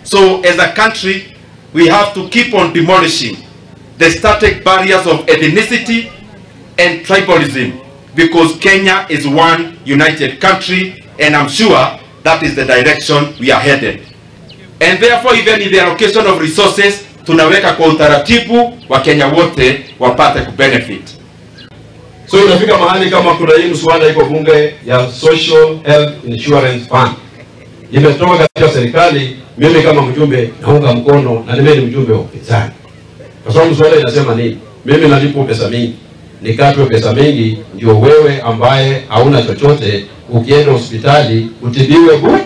So as a country, we have to keep on demolishing the static barriers of ethnicity and tribalism, because Kenya is one united country, and I'm sure that is the direction we are headed. And therefore, even in the allocation of resources, tunaweka kwa utaratibu wa Kenya wote wapate kubenefit. So inafika mahali kama kuna hii mswada iko bunge ya Social Health Insurance Fund imetoka katika serikali, mimi kama mjumbe naunga mkono, na mimi ni mjumbe wa upinzani. Kwa sababu mswada inasema nini? Mimi nalipwa pesa mingi, nikatwe pesa mingi, ndio wewe ambaye hauna chochote ukienda hospitali utibiwe bure.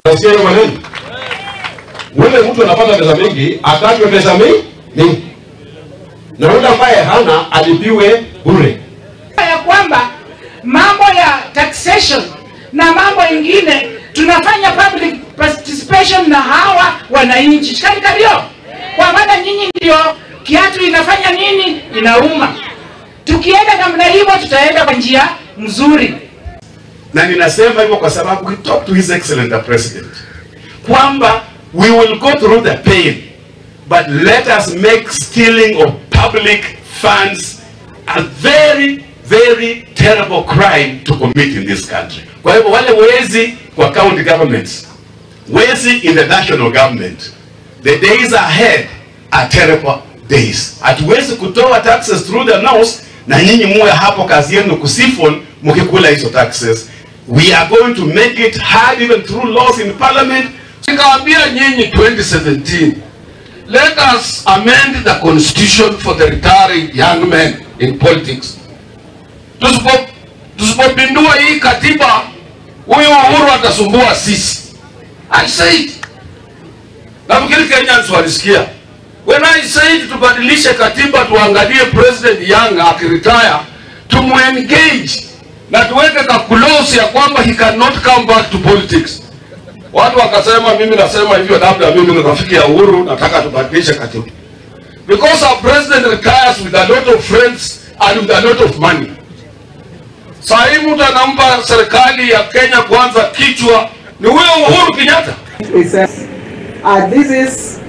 Unasikia hiyo maneno? Ule mtu anapata pesa mingi, akatwe pesa mingi. Na yule ambaye hana alipiwe bure. Ya kwamba mambo ya taxation na mambo ingine tunafanya public participation na hawa wananchi. Shikani kabio. Kwa maana nyinyi ndio kiatu inafanya nini? Inauma. Tukienda namna hivyo tutaenda kwa njia mzuri. Na ninasema hivyo kwa sababu we talk to His Excellent the President kwamba we will go through the pain, but let us make stealing of public funds a very, very terrible crime to commit in this country. Kwa hivyo wale wezi kwa county governments, wezi in the national government, the days ahead are terrible days. Hatuwezi kutoa taxes through the nose na nyinyi muwe hapo kazi yenu kusiphon mkikula hizo taxes. We are going to make it hard even through laws in parliament. Nikaambia nyinyi 2017, let us amend the constitution for the retiring young men in politics. Tusipopindua hii katiba, huyu Uhuru atasumbua sisi. I said, nafikiri Kenyans walisikia. When I said tubadilishe katiba, tuangalie President Young akiretire, tumuengage na tuweke ka clause ya kwamba he cannot come back to politics. Watu wakasema mimi nasema hivyo labda mimi ni rafiki ya Uhuru, nataka tubadilishe katiba. Because our president retires with a lot of friends and with a lot of money. Saa hii mtu anampa serikali ya Kenya kwanza kichwa ni huyo Uhuru Kenyatta. This is